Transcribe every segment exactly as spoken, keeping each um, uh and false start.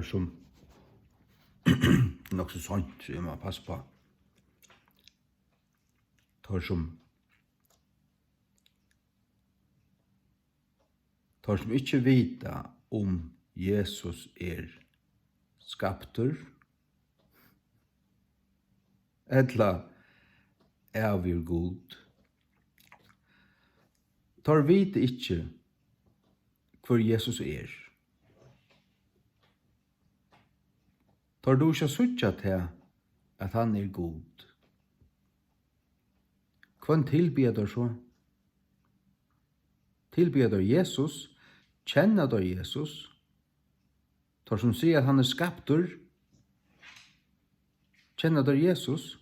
sum nokk so seint, so eg má passa uppá. Teir sum, teir sum ikki vita, um Jesus er skaptur ella ævir Gud, teir vita ikki, hvør Jesus er. Teir duga ikki at síggja tað, at hann er Gud. Hvønn tilbiðja teir so? Tilbiðja teir Jesus? Kenna teir Jesus? Teir sum siga, at hann er skaptur, kenna teir Jesus?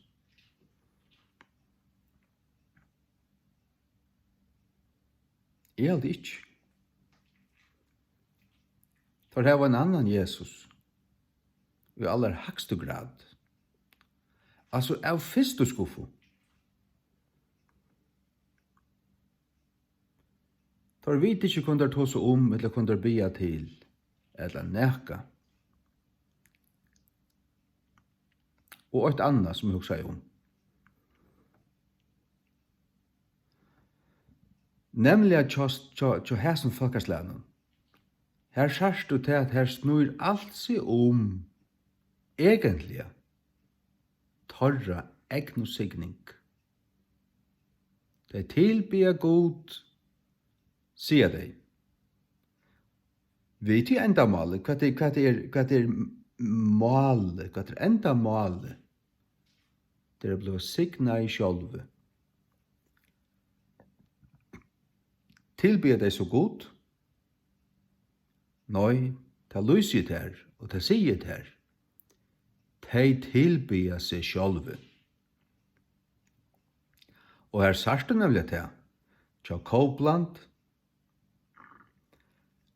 Eg haldi ikki. Teir hava ein annan Jesus í allerhægstu grad. Altso, av fyrstu skuffu. Teir vita ikki, hvønn teir tosa um, ella hvønn teir biðja til, ella nakað. Og eitt annað, sum eg hugsaði um. Nemliga hjá, hjá, hjá hesum fólkaslagnum. Her sært tú tað, at her snýr alt seg um, eigentliga, teirra egnu signing. Tey tilbiðja Gud, siga tey. Við tí endamáli, hvat er, hvat er, hvat er málið, hvat er endamálið? Tey eru blivin signað sjálvi. Tilbiðja tey so Gud? Nei, tað lýsi eg tær, og tað sigi eg tær. Tey tilbiðja seg sjálvi. Og her sært tú nemliga tað, hjá Copeland,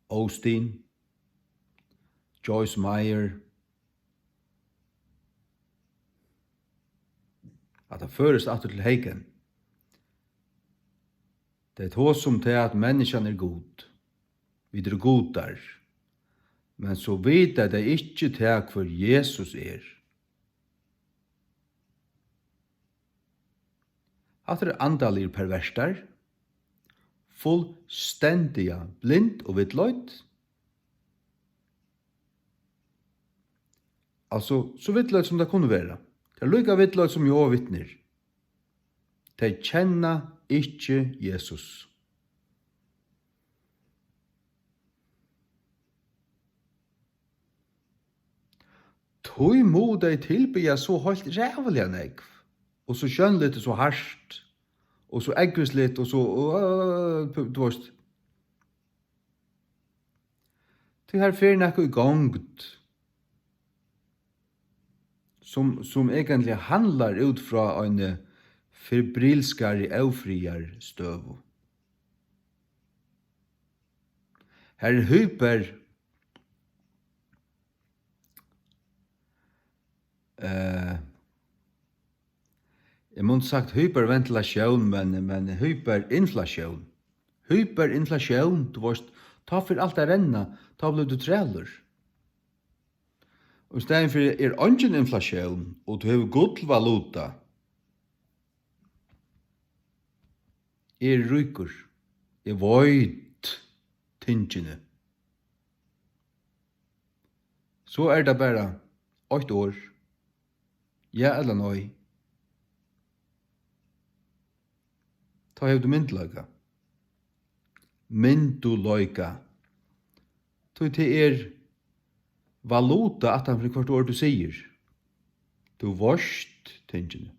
Osteen, Joyce Meyer, at tað førist aftur til Hegel. Tey tosa um tað, at menniskjan er Gud. Vit eru gudar. Men so vita tey ikki tað, hvør Jesus er. Hatta eru andaligir pervertar, fullstendiga blind og villleidd. Altso, so villleidd sum tað kunnu vera. Tað er líka villleidd sum Jehovas vitnir. Tey kenna ikki Jesus. Tí mugu tey tilbiðja so heilt ræðuliga nógv, og so sjónligt og so hart, og so ógvusligt og so, øh, tú veist. Tí har fer nakað í gongd, sum, sum eigentliga handlar út frá eini febrilskari ófriðarstøðu. Har er hyper-, eh, eg mundi sagt hyperventilatión, men, men hyperinflatión. Hyperinflatión, tú veist, tá fer alt at renna, tá blívur tú trælur. Og í staðin fyri er eingin inflatión, og tú hevur gullvaluta. Eg eri ríkur. Eg veit tingini. So er tað bara eitt orð. Ja ella nei. Tá hevur tú myndugleika. Myndugleika. Tí tað er valuta aftan fyri hvørt orð tú sigur. Tú veitst tingini.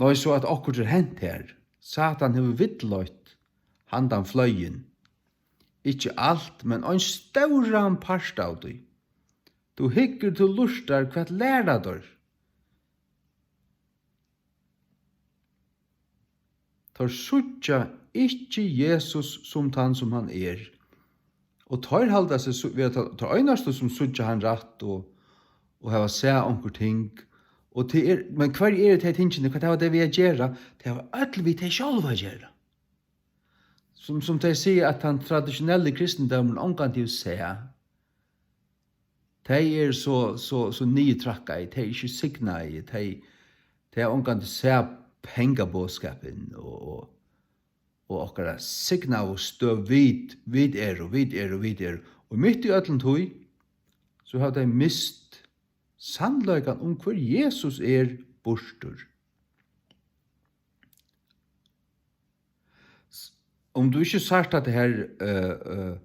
Nei, so at okkurt er hent her. Satan hevur villleitt handan fløyin. Ikki alt, men ein stóran part av tí. Tú hyggur, tú lurtar, hvat læra teir? Teir síggja ikki Jesus sum tann, sum hann er. Og teir halda seg so, vera teir, teir einastu, sum síggja hann rætt og, og hava sæð onkur ting. Og tað er, men hvørji eru tey tingini? Hvat hava tey við at gera? Tey hava øll við tey sjálv at gera. Sum, sum tey siga, at tann traditionelli kristindómurin ongantíð hevur sæð. Tey eru so, so, so niðurtrakkaði, tey eru ikki signaði, tey, tey hava ongantíð sæð pengaboðskapin og, og, og okkara signaðu støð, vit, vit eru, vit eru, vit eru. Og mitt í øllum tí, so hava tey mist sannleikan um, hvør Jesus er, burtur. S-, um tú ikki sært hatta her, eh, eh,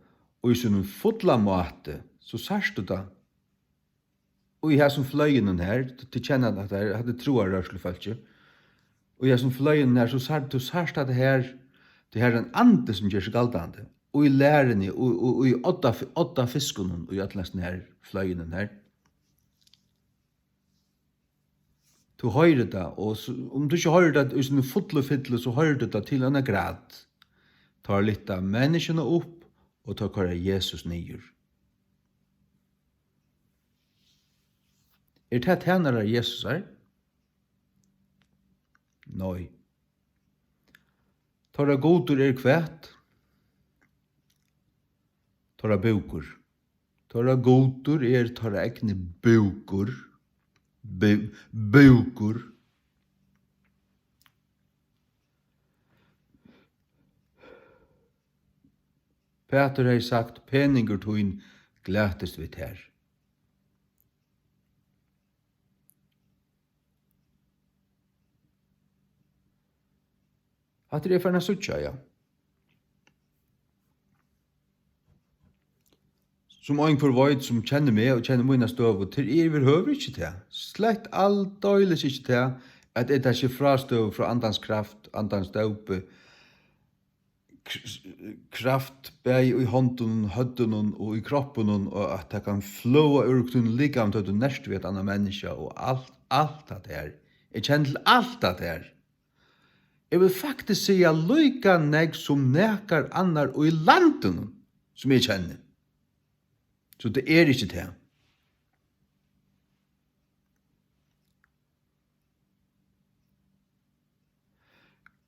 í sínum fulla máti, so sært tú tað í hesum fløyinum her, tú, tú kennir at hatta her, hatta er trúarrørslufólkið. Í hesum fløyinum her, so sært, tú sært hatta her, tað her er ein andi, sum ger seg galdandi. Og í læruni, og, og, og í odda, odda fiskunum, í øllum hesum her fløyinum her. Tú hoyrir tað, og s-, um tú ikki hoyrir tað í síni fullu fyllu, so hoyrir tú tað til eina grad. Teir lyfta menniskjuna upp, og teir koyra Jesus niður. Er tað tænarar Jesusar? Nei. Teirra gudur er hvat? Teirra búkur. Teirra gudur er teirra egni búkur. Bú-, búkur. Pætur hevði sagt: "Peningur tín glatist við tær." Hatta er eg farin at síggja, ja. Sum einhvør veit, sum kennir meg og kennir mína støðu, tað er yvirhøvur ikki tað. Slett aldeilis ikki tað, at eg taki frástøðu frá andans kraft, andans dópi, k-, kraft bæði í hondunum, høvdinum og í kroppinum, og at tað kann flóa úr tínum likami, tá tú nert við eitt annað menniskja og alt, alt hatta her. Eg kenni til alt hatta her. Eg vil faktiskt siga líka nógv sum nakar annar í landinum, sum eg kenni. So tað er ikki tað.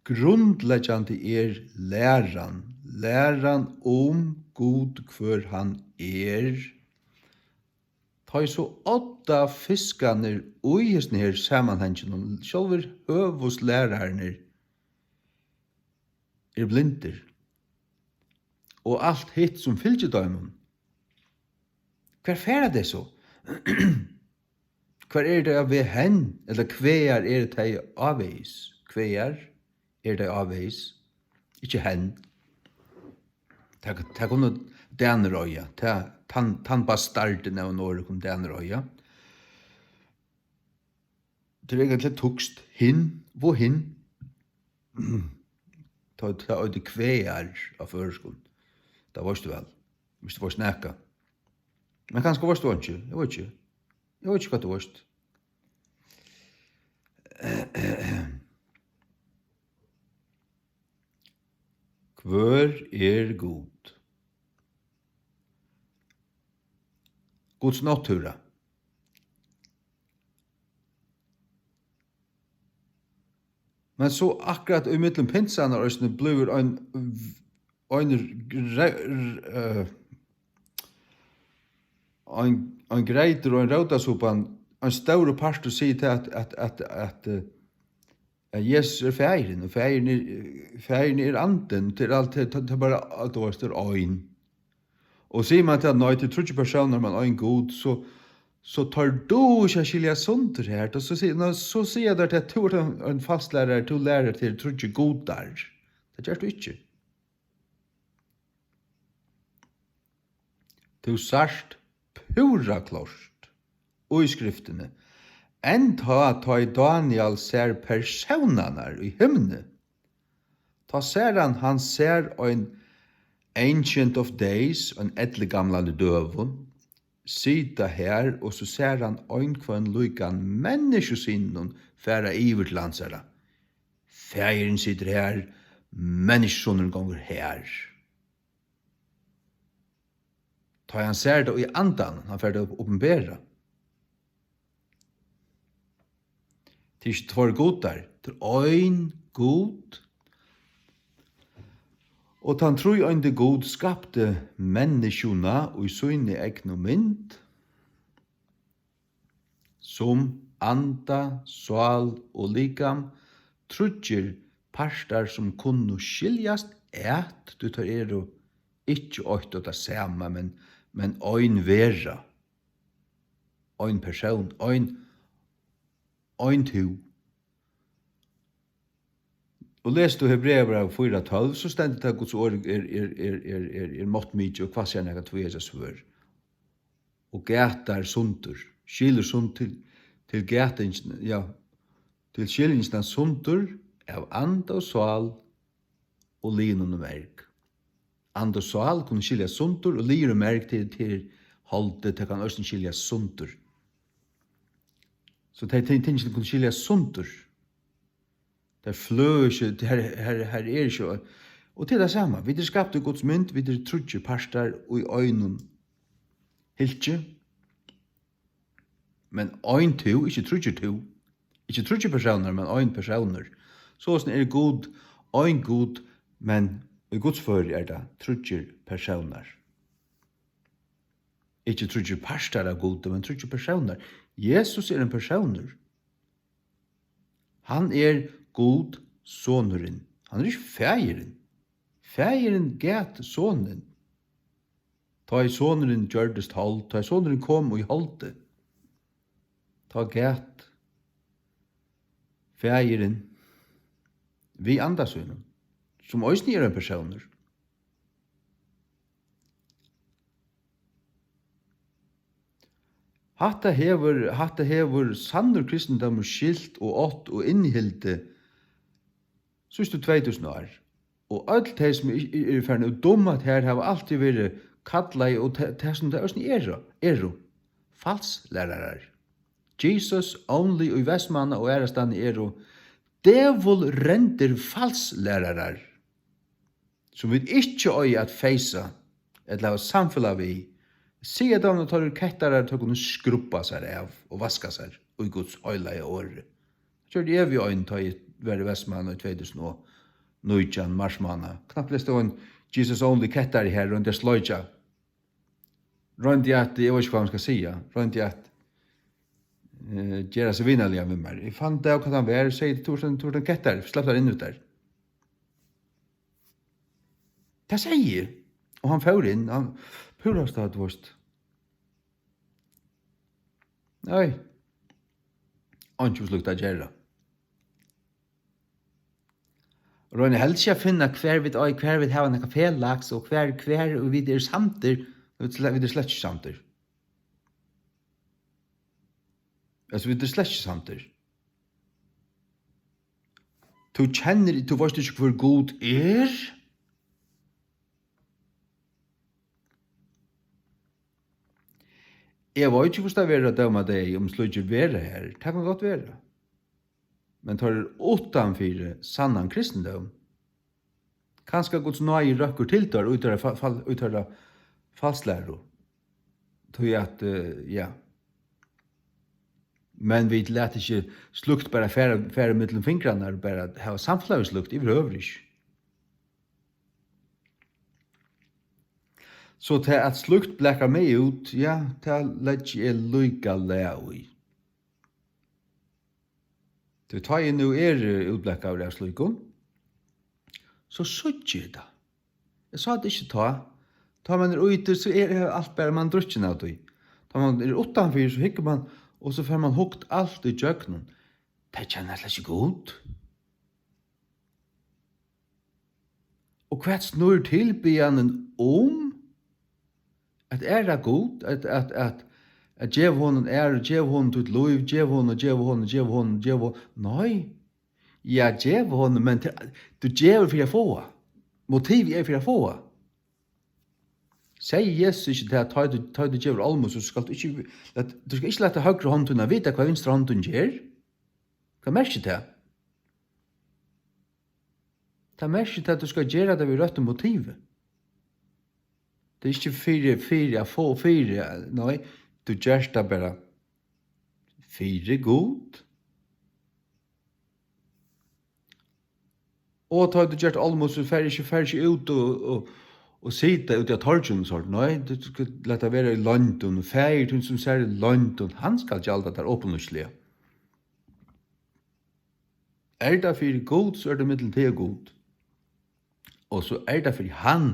Grundleggjandi er læran, læran um Gud, hvør hann er. Tá ið so odda fiskarnir í hesum her samanhanginum, sjálvir høvuðslærararnir, eru blindir, og alt hitt, sum fylgir teimum, hvar fara tey so? Hvar eru tey á veg hen, ella hvagar eru tey ávegis? Hvagar eru tey ávegis? Ikki hen. Tað, tað kunnu danir eiga. Tað, tann, tann bastardin av einum orði kunnu danir eiga. Tað er eigentliga týskt. Hin, wohin? Tað, tað eitur hvagar á føroyskum. Tað veitst tú væl. Viss tú veitst nakað. Men kanska veitst tú einki. Eg veit ikki. Eg veit ikki, hvat tú veitst. Hvør er Gud? Guds náttúra. Men so akkurát í millum pinsarnar eisini blívur ein, ein re-, re-, eh, ein, ein greytur og ein rótasuppan, ein stórur partur sigur tað at, at, at, at, eh, at Jesus er Faðirin, og Faðirin er, Faðirin er Andin, tað er alt, tað, tað er bara, at tú veitst, tað er ein. Og sigur mann til at nei, tað eru tríggir persónar, men ein Gud, so, so teir duga ikki at skilja sundur her, og so sigur, ná, so siga teir til at tú ert ein, ein falsklærari, tú lærir at tað eru tríggir gudar. Tað gert tú ikki. Tú sært púra klárt í skriftini, enn tá, tá ið Dánial sær persónarnar í himni, tá sær hann, hann sær ein Ancient of Days, ein elligamlan í døgum, sita har, og so sær hann ein hvønn líkan menniskjusyninum fara yvir til hansara. Faðirin situr har, Menniskjusonurin gongur har. Tá ið hann sær tað í andanum, hann fær tað op-, opinberað. Tað er ikki tveir gudar, tað er ein Gud. Og tann tríeindi Gud skapti menniskjuna í síni egnu mynd. sum anda, sál og likam, tríggir partar, sum kunnu skiljast at, tí teir eru ikki eitt og tað sama, men, men ein vera, ein persón, ein, ein tú. Og lesur tú Hebreabrævið fýra tólv, so stendur tað, at Guds orð er, er, er, er, er, er máttmikið og hvassari enn nakað tvíeggað svørð. Og gatar sundur, skilur sund til, til gatingina, ja, til skiljingina sundur av anda og sál og limum og merg. Anda og sál kunnu skiljast sundur, og liður og merg til, til holdið, tað kann eisini skiljast sundur. So tey, tey tingini kunnu skiljast sundur. Tey fløða ikki, her, her, her er ikki, og tað er tað sama. Vit eru skapt í Guds mynd, vit eru tríggir partar í einum hylki. Men ein tú, ikki tríggir tú. Ikki tríggir persónar, men ein persónur. Soleiðis er Gud, ein Gud, men í Guds føri er tað tríggir persónar. Ikki tríggir partar av Gudi, men tríggir persónar. Jesus er ein persónur. Hann er Gud, Sonurin. Hann er ikki Faðirin. Faðirin gat Sonin. Tá ið Sonurin gjørdist hold, tá ið Sonurin kom í holdið, tá gat Faðirin við anda sínum, sum eisini er ein persónur. Hatta hevur, hatta hevur sannur kristindómur skilt og átt og innihildið síðstu tvey túsund ár. Og øll tey, sum i-, i-, eru farin út um at her, hava altíð verið kallaði, og te-, tað, sum tey eisini eru, eru falslærarar. Jesus only í Vestmanna og aðrastaðni eru dævulrendir falslærarar, sum vit ikki eiga at feysa ella hava samfelag við. Siga teimum, at teir eru kettarar, teir kunnu skrubba sær av og vaska sær í Guds heilaga orði. Gjørdi eg við ein, tá eg var í Vestmanna í tvey túsund og nítjan, marsmánað. Knappliga stóð ein Jesus Only kettari har, royndi at sleikja. Royndi at, eg veit ikki, hvat hann skal siga. Royndi at, eh, gera seg vinarliga við mær. Eg fann út av, hvat hann var, og segði, "Tú ert ein, tú ert ein kettari, slepp tær inn út har." Tað segði eg. Og hann fór inn, hann púrasta, tú veist. Nei. Einki slíkt at gera. Royni helst ikki at finna, hvar vit, ei, hvar vit hava nakað felags, og hvar, hvar vit eru samdir, vit sle-, vit eru slett ikki samdir. Altso, vit eru slett ikki samdir. Tú kennir, tú veitst ikki, hvør Gud er. Eg veit ikki, hvussu tað verður at døma deg, um slíkir verða her. Tað kann gott vera. Men teir eru uttanfyri sannan kristindóm. Kanska Guds náði røkkur til teir í teirra fa-, fal-, í teirra falslæru. Tí at, eh, ja. Men vit lata ikki slíkt bara fara, fara millum fingrarnar, bara hava samfelag við slíkt yvirhøvur ikki. So tað, at slíkt blakar meg út, ja, tað leggi eg líka lag í. Tí tá eg nú eri útblakaður av slíkum, so síggi eg tað. Eg sá tað ikki tá. Tá mann er úti, so er, er alt bara, mann drukkin av tí. Tá mann er uttanfyri, so hyggur mann, og so fær mann hugt alt ígjøgnum. Tey kenna slett ikki Gud. Og hvat snýr tilbiðjanin um? At æra Gud, at, at, at, at geva honum æru, geva honum títt lív, geva honum, geva honum, geva honum, geva honum. Nei. Ja, geva honum, men til, tú gevur fyri at fáa. Motivið er fyri at fáa. Segði Jesus ikki tað, tá tú, tá tú gevur almu, so skalt tú ikki, lat, tú skalt ikki lata høgru hond tína vita, hvat vinstra hondin ger? Hvat merkir tað? Tað merkir tað, at tú skalt gera tað við røttum motivi. Tað er ikki fyri, fyri at fáa, fyri, nei, tú gert tað bara fyri Gud. Og tá tú gert almu, so fer ikki, fer ikki út og, og, og sita úti á torginum og sovorðið. Nei, tú skalt lata vera í loyndum. Faðir tín, sum sær í loyndum, hann skal gjalda tær opinlýsliga. Er tað fyri Gud, so er tað millum teg og Gud. Og so er tað fyri hann,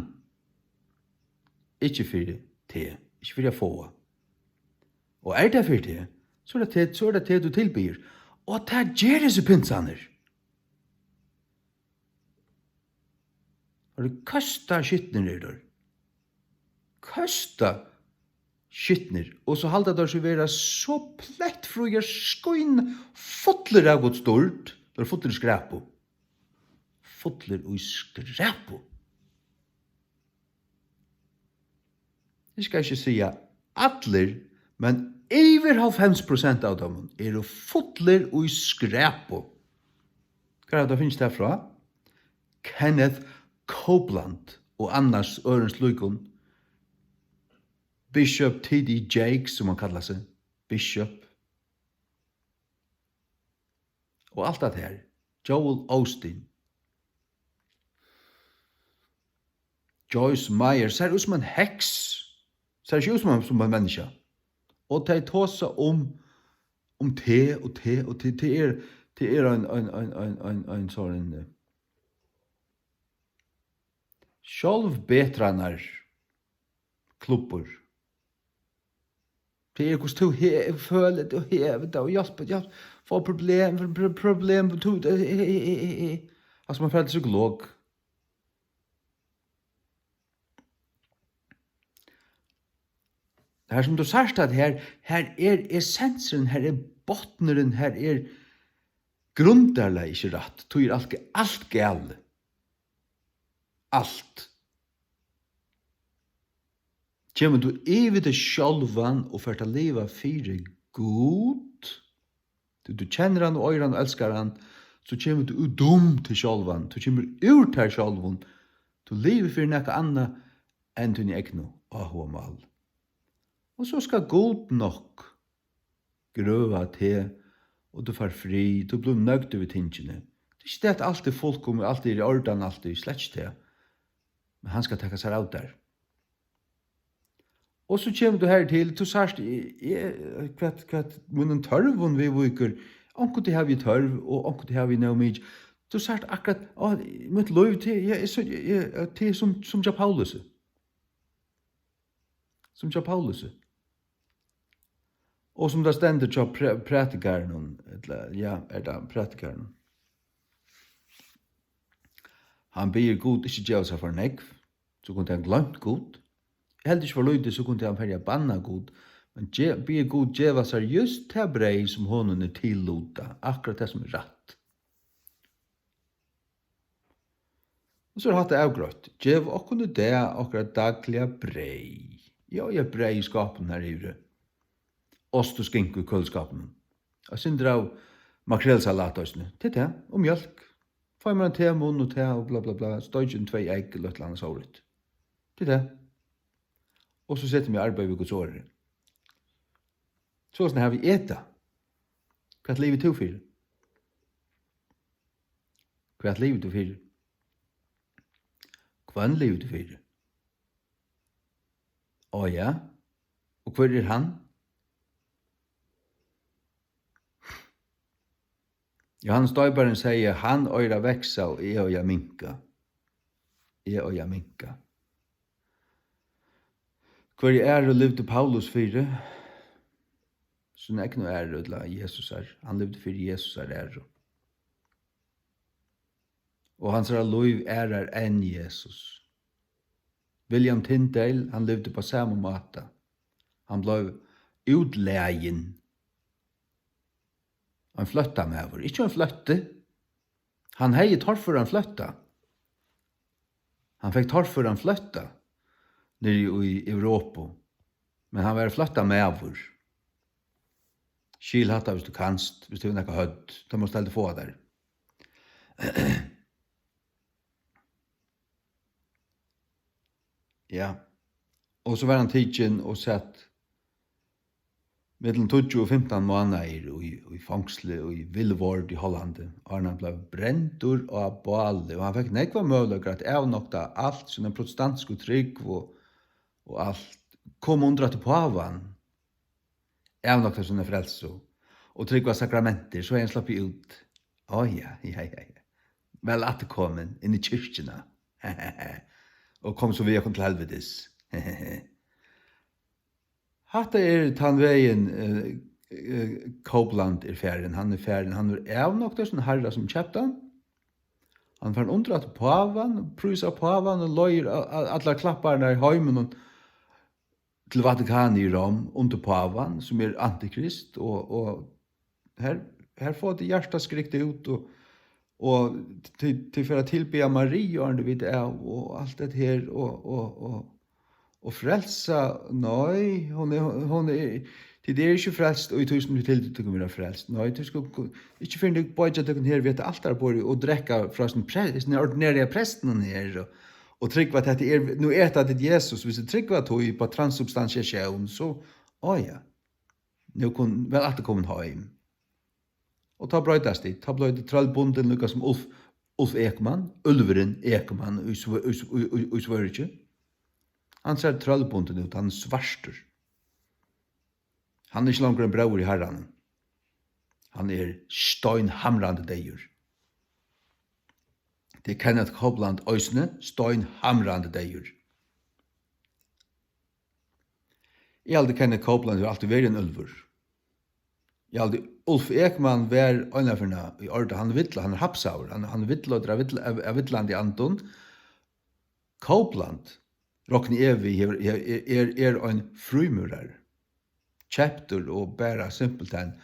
ikki fyri teg, ikki fyri at fáa. Og er tað fyri teg, so er tað teg, so er tað teg, tú tilbiður. Og tað ger hesir pinsarnir. Og teir køsta skitnir eru teir. Køsta skitnir. Og so halda teir seg vera so plettfríar, skín fullir av Guds dýrd. Teir eru fullir í skræpu. Fullir í skræpu. Eg skal ikki siga allir, men yvir hálvfems prosent av teimum eru fullir í skræpu. Hvar hava teir fingið tað frá? Kenneth Copeland og annars øðrum slíkum. Bishop T D Jakes, sum hann kallar seg. Bishop. Og alt tað her. Joel Osteen. Joyce Meyer. Sær út sum ein heks. Sær ikki út sum ein, sum ein menniskja. Og tey tosa um, um te og te og te. Te er, te er ein, ein, ein, ein, ein, ein sovorðin, eh, sjálvbetranar klubbur. Tað er, hvussu tú he-, følir, tú hevur tað og hjálpir, hjálp, fá problem, pro-, pro-, problem, tú, he, he, he, he, he. Altso, man fer til psykolog. Her sum tú sært at her, her er essensurin, her er botnurin, her er grundarlagið ikki rætt. Tí er alt, alt galið. Alt. Kemur tú yvir teg sjálvan og fert at liva fyri Gud, tí tú kennir hann og eigur hann og elskar hann, so kemur tú út um teg sjálvan, tú kemur úr tær sjálvum, tú livir fyri nakað annað enn tíni egnu áhugamál. Og so skal Gud nokk grøða teg, og tú fært frið, tú blívur nøgdur við tingini. Tað er ikki tað, at alt er fullkomið, alt er í ordan, alt er slett ikki tað. Men hann skal taka sær av tær. Og so kemur tú her til, tú sært, eg, eg, hvat, hvat mínum tørvum viðvíkur. Onkuntíð havi eg tørv, og onkuntíð havi eg nóg mikið. Tú sært akkurát, á, mítt lív, tað, eg, eg, so, eg, eg, tað er sum, sum hjá Paulusi. Sum hjá Paulusi. Og sum tað stendur hjá præ-, prædikaranum, ella, ja, er tað prædikaranum? Hann biður Gud ikki geva sær for nógv, so kundi hann gloymt Gud. Heldur ikki for lítið, so kundi hann farið at banna Gud, men ge-, biður Gud geva sær júst tað breyð, sum honum er tillutað, akkurát tað, sum er rætt. Og so er hatta avgreitt. Gev okkum í dag okkara dagliga breyð. Eg eigi eitt breyð í skápinum har yviri. Ost og skinku í køliskápinum. Eitt sindur av makrelsalat eisini. Tað er tað. Og mjólk. Fái mær ein temunn og tað og bla, bla, bla. Steiki tvey egg, ella eitt ella annað sovorðið. Tað er tað. Og so seti eg meg í arbeiði við Guds orði. Soleiðis havi eg tað. Hvat livir tú fyri? Hvat livir tú fyri? Hvønn livir tú fyri? Á ja, og hvør er hann? Jóhannes Doyparin segði, hann eigur at vaksa, og eg eigi at minka. Eg eigi at minka. Hvørja æru livdi Paulus fyri? Sína egnu æru, ella Jesusar. Hann livdi fyri Jesusar æru. Og hansara lív ærar enn Jesus. William Tyndale, hann livdi upp á sama máta. Hann bleiv útlagin. Ein flóttamaður, ikki ein flótti. Hann hevði torføran flótta. Hann fekk torføran flótta niðri í Evropu, men hann var flóttamaður. Skil hatta, hvis tú kanst, hvis tú hevur nakað høvd, tað mást heldur fáa tær. Ja. Og so var hann tikin og sat, millum tíggju og fimtan mánaðir í, í fongsli í Vilvoorde í Hollandi, áðrenn hann bleiv brendur á báli, og hann fekk nógvar møguleikar at avnokta alt sína protestantsku trúgv og, og alt, koma undir aftur pávan, avnokta sína frelsu og trúgva sakramentir, so er hann sloppið út. Á ja, ja, ja, ja. Væl afturkomin inn í kirkjuna. Og kom so við okkum til helvitis. Hatta er tann vegin, eh, eh, Copeland er farin. Hann er farin, hann er avnoktaður sín harra sum keypti hann. Hann fer undir aftur pávan, prísar pávan og leiðir a-, a-, allar klapparnar í heiminum til Vatikanið í Rom undir pávan, sum er antikrist, og, og her, her fáa tey hjartað skrikt út, og, og tey, tey fara at tilbiðja Mariu, áðrenn tey vita av, og alt hetta her, og, og, og, og frelsa, nei, hon er, hon er, tit eru ikki frelst í tí sum tit hildu tykkum vera frelst. Nei, tit skulu ikki fyrr enn tit boyggja tykkum her við hetta altaraborðið og drekka frá sínum pre-, sínum ordinera prestinum her, og, og trúgva, at hetta er, nú er hetta tit Jesus, hvis tit trúgva tí upp á transubstantiatión, so, á ja, nú kunnu, væl afturkomin heim. Og tá broytast tit, tá blíva tit trøllbundin, líka sum Ulf, Ulf Ekman, Úlvurin Ekman í Svø-, í, í, í, í Svøríki. Hann sær trøllbundin út, hann er svartur. Hann er ikki longur ein bróðir í Harranum. Hann er steinhamrandi deyður. Tað er Kenneth Copeland eisini, steinhamrandi deyður. Eg haldi, Kenneth Copeland hevur altíð verið ein úlvur. Eg haldi, Ulf Ekman var einaferð í ordan, hann villa, hann er hapsaður, hann, hann villleitur av vill-, av, av villandi andum. Copeland, rokni eg við, hevur, er, er, er ein frímúrari, keyptur og bara simpelthen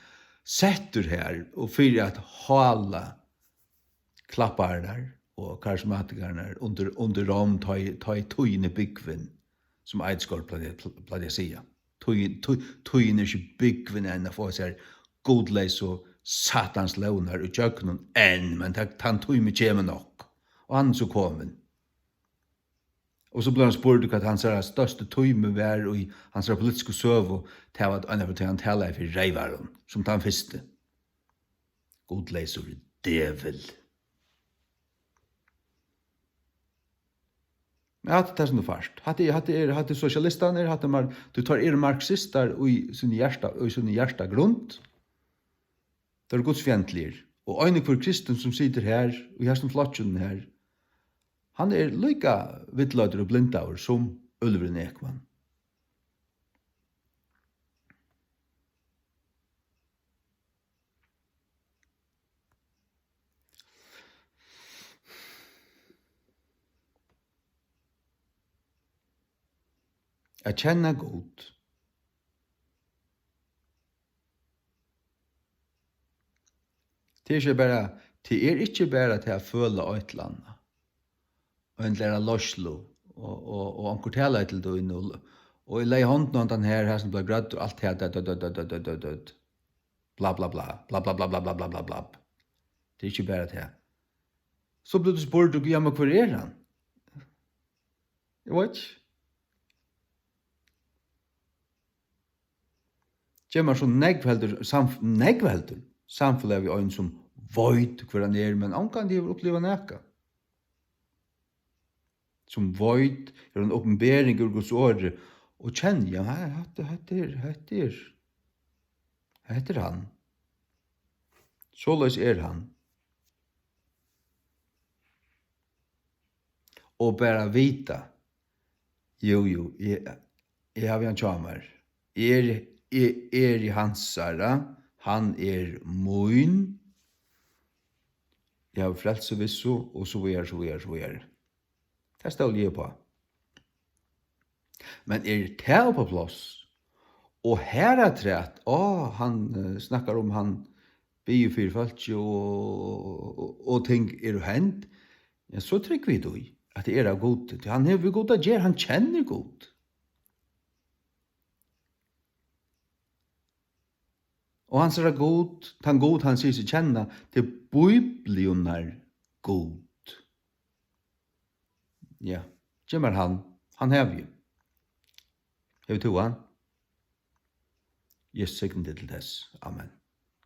settur har og fyri at hála klappararnar og karismatikararnar undir, undir Rom, tá ið, tá ið tíðin er búgvin, sum Eidskor plagdi, plagdi at siga. Tíðin, tí, tíðin er ikki búgvin enn at fáa sær gudleysu satans lógirnar ígjøgnum enn, men ta-, tann tími kemur nokk. Og hann er so komin. Og so bleiv hann spurdur, hvat hansara størsti tími var í hansara politisku søgu. Tað var einaferð, tá hann talaði fyri reyvarum, sum tann fyrsti. Gudleysur djevul. Men hatta er tað, sum tú fært. Hatta er, hatta er, hatta er sosialistarnir, hatta er mar-, tú, teir eru marxistar í síni hjarta, í síni hjartagrund. Teir eru gudsfiendtligir. Og ein og hvør kristin, sum situr her, í hesum flokkinum her, hann er líka villleiddur og blindaður sum Úlvurin Ekman. At kenna Gud. Tað er ikki bara, tað er ikki bara tað at føla eitt ella annað. Og ein læra leiðslu, og, og, og onkur talaði til tín, og, og eg legði hondina á handan her, hasin bleiv grøddur, alt tað, dødd, dødd, dødd. Bla, bla, bla, bla, bla. Tað er ikki bara tað. So blívur tú spurdur, ja, men hvør er hann? Eg veit ikki. Kemur so nógv heldur, samf-, nógv heldur, samfelag við ein sum veit, hvør hann er, men ongantíð hevur upplivað nakað. Sum veit, hevur eina opinbering úr Guds orði, og kennir, ja, he-, hetta, hetta er, hetta er, hetta er hann. Soleiðis er hann. Og bara vita, jú, jú, eg, eg havi hann hjá mær. Eg eri, eg eri hansara, hann er mín. Eg havi frelsuvissu, og so víðari, so víðari, so víðari. Tað stóli eg upp á. Men er tað upp á pláss? Og harafturat, á, hann, eh, snakkar um, hann biður fyri fólki og, og, og ting eru hend, ja, so trúgvi eg tí, at tað er av Gudi. Tí hann hevur við Gud at gera, hann kennir Gud. Og hansara Gud, tann Gud, hann sigur seg kenna, tað er Bibliunnar Gud. Ja, gev mær hann. Hann havi eg. Hevur tú hann? Eg signi teg til tess. Amen.